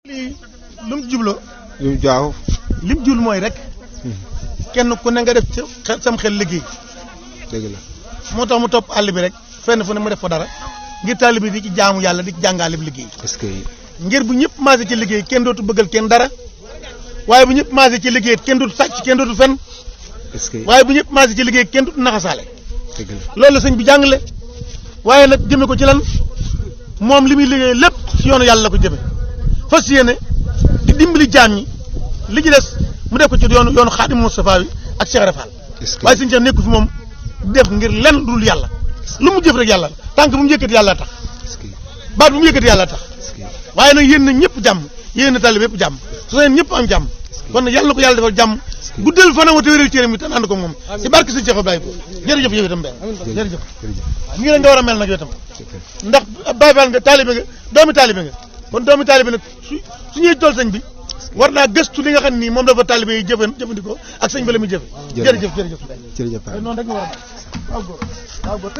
lii lu mu jubloo. lu mu jaaw. li mu jublu mooy rek. kenn ku ne nga def ci sam xel liggéey. dëgg la. moo tax mu topp àll bi rek fenn fu ne mu def fa dara ngir taalibe bi di ci jaamu yàlla di ci jàngale bi liggéey. est-ce que. ngir bu ñëpp maase ci liggéey kenn dootu bëggal kenn dara waaye bu ñëpp maase ci liggéey kenn dootu sàcc kenn dootu fen. est-ce que. waaye bu ñëpp maase ci liggéey kenn dootu naxasaale. dëgg la. loolu la sëñ bi jàngale waaye nag jëme ko ci lan moom li muy liggéey lépp ci yoonu yàlla la ko jëme fas yéene di dimbali jaam ñi li ci des mu def ko ci yoonu Xaadimu Mustafaa wi ak Cheikh Rafal. waaye sëñ Cheikh nekku fi moom def ngir lenn dul yàlla lu mu jëf rek yàlla la tànk bu mu yëkkati yàlla tax baat bu mu yëkkati yàlla tax waaye nag yéen na ñëpp jàmm yéen na talib yëpp jàmm su seen ñëpp am jàmm kon nag yàlla na ko yàlla defal jàmm guddal fanam wa te wéral cëram mi tan ànd ko moom ci barke sëñ Cheikh Baye jërëjëf yow itam benn jërëjëf waaw nii la nga war a mel nag yow itam ndax Baye Fall nga taalibe nga doomi taalibe nga kon doomi taalibe nag su ñuy tool sëñ bi war naa gëstu li nga xam ni moom dafa taalibe yi jëfandikoo ak sëñ ba la muy jëfe jërëjëf jërëjëf noonu rek nga war a mel waaw góor